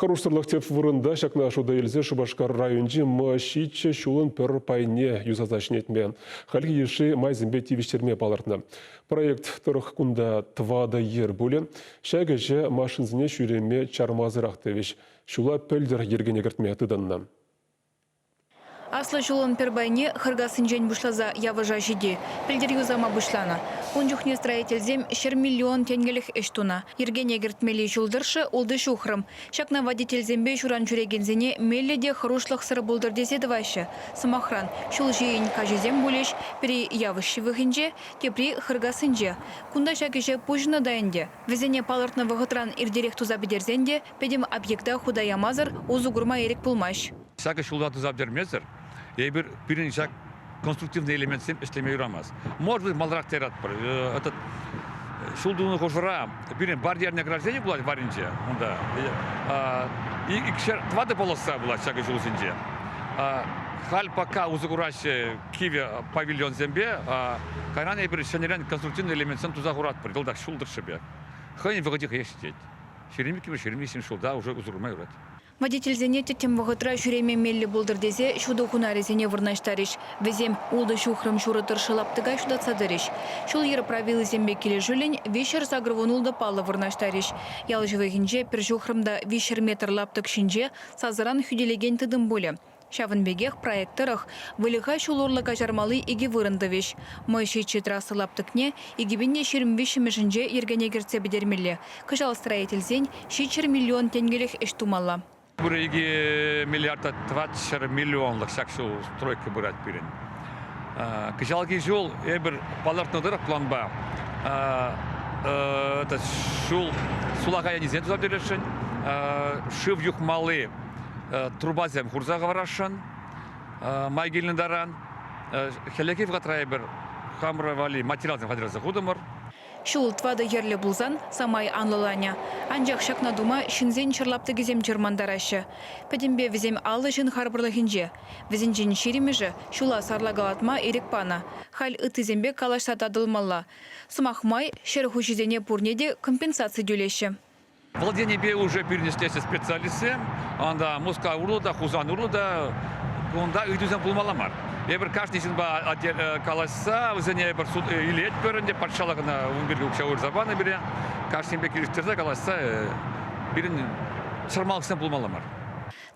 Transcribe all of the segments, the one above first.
Хӑрушсӑрлӑх тӗп вырӑнта ҫакна шута илсе Шупашкар районӗнчи М-ҫиччӗ ҫулӑн пӗр пайне юсаса ҫӗнетме, хальхи йышши майсемпе тивӗҫтерме палӑртнӑ. Проект тӑрӑх кунта тӑватӑ йӗр пулӗ. Ҫак ӗҫе машинсене ҫӳреме чармасӑрах тӑвӗҫ. Ҫула пӗлтӗр йӗркене кӗртме тытӑннӑ. Аслӑ ҫулӑн пӗр пайне Хыркассинчен пуҫласа Явӑша ҫити пӗлтӗр юсама пуҫланӑ. Ун чухне строительсем 100 миллион тенкӗлӗх ӗҫ тунӑ. Йӗркене кӗртмелли ҫул тӑршшӗ ултӑ ҫухрӑм. Ҫакна водительсемпе ҫуран ҫӳрекенсене меллӗ те хӑрушлӑхсӑр пултӑр тесе тӑваҫҫӗ. Сӑмахран, ҫул ҫийӗн каҫӑсем пулӗҫ, пӗри Явӑш ҫывӑхӗнче, тепри Хыркассинче. Кунта ҫак ӗҫе пуҫӑннӑ та ӗнтӗ. Вӗсене палӑртнӑ вӑхӑтран иртерех туса пӗтерсен те пӗтӗм объекта хута ямасӑр усӑ курма ирӗк пулмасть. Ҫакӑ ҫула туса пӗтермесӗр эпир пирӗн ҫак конструктивный элементсем ӗҫлеме юрамасть. Может быть, маларах тыратпӑр. Этот ҫул тунӑ хушӑра пирӗн барьерное ограждение пулать варринче унта. Икшер тӑватӑ полоса пулать ҫакӑ ҫулсенче. Халь пока усӑ кураҫҫӗ кивӗ павильонсемпе, кайран эпир ҫӗнӗрен конструктивный элементсем туса хуратпӑр. Йӑлтах ҫул тӑршшӗпе. Хӑйӗн вӑхӑчӗ хӑех ҫитет. 22-мӗш, 23-мӗш ҫулта уже усӑ курма юрать. Водительсене тӗттӗм вӑхӑтра ҫӳреме меллӗ пултӑр тесе ҫутӑ хунарӗсене вырнаҫтарӗҫ. Вӗсем ултӑ ҫухрӑм ҫурӑ тӑршшӗ лаптӑка ҫутатса тӑрӗҫ. Ҫул-йӗр правилисемпе килӗшӳллӗн 386 паллӑ вырнаҫтарӗҫ. Ял ҫывӑхӗнче пӗр ҫухрӑм та 300 метр лаптӑк ҫинче сасӑран хӳтӗлекен тытӑм пулӗ. Ҫавӑн пекех проект тӑрӑх выльӑха ҫул урлӑ каҫармалли икӗ вырӑн тӑвӗҫ. Мӑй ҫиччӗ трасса лаптӑкне 2023-мӗшӗнче йӗркене кӗртсе пӗтермелле. Кӑҫал строительсен 700 миллион тенкӗлӗх ӗҫ тумалла. Пур 2 миллиарда 400 миллионлӑх ҫак ҫул стройка пырать пирӗн. Кӑҫалхи ҫул эпир палӑртнӑ тӑрӑх планпа ҫул сулахай енӗсене туса пӗтересшӗн, шыв юхмалли трубасем хурса хӑварасшӑн май килнӗ таран. Хӗллехи вӑхӑтра эпир хамӑр валли материалсем хатӗрлесе хутӑмӑр. Ҫул тӑватӑ йӗрлӗ пулсан самай анлӑланӗ. Анчах ҫакна тума ҫынсен ҫӗр лаптӑкӗсем чӑрмантараҫҫӗ. Пӗтӗмпе вӗсем 50 ҫын харпӑрлӑхӗнче. Вӗсенчен ҫирӗмӗшӗ ҫула сарлакалатма ирӗк панӑ. Халь ыттисемпе калаҫса татӑлмалла. Сӑмах май, ҫӗр хуҫисене пурне те компенсаци тӳлеҫҫӗ. Вӑл енӗпе уже пирӗн ӗҫлеҫҫӗ специалистсем. Анда Мускав урлӑ та, Хусан урлӑ та кунта ыйтусем пулмалла мар. Эпир кашни ҫынпа калаҫса вӗсене эпир суд илетпӗр ӗнтӗ, патшалӑх ӑна ун пирки укҫа уйӑрса панӑ пире. Кашнинпе килӗштерсе калаҫса пирӗн чӑрмавсем пулмалла мар.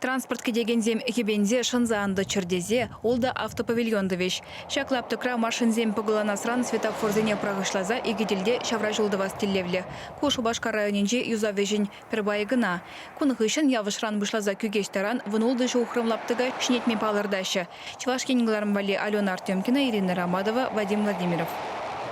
Транспорт кӗтекенсем йӗпенсе шӑнса ан тӑччӑр тесе ултӑ автопавильон тӑвӗҫ. Ҫак лаптӑкра машинсем пӑкӑланасран светофорсене пӑрахӑҫласа икӗ тӗлте ҫавра ҫул тӑвас тӗллевлӗ. Ку Шупашкар районӗнчи юсав ӗҫӗн пӗр пайӗ кӑна. Кун хыҫҫӑн Явӑшран пуҫласа Кӳкеҫ таран 16 ҫухрӑм лаптӑка ҫӗнетме палӑртаҫҫӗ. Чӑваш Ен кӑларӑм валли Алена Артемкина, Ирина Ромадова, Вадим Владимиров.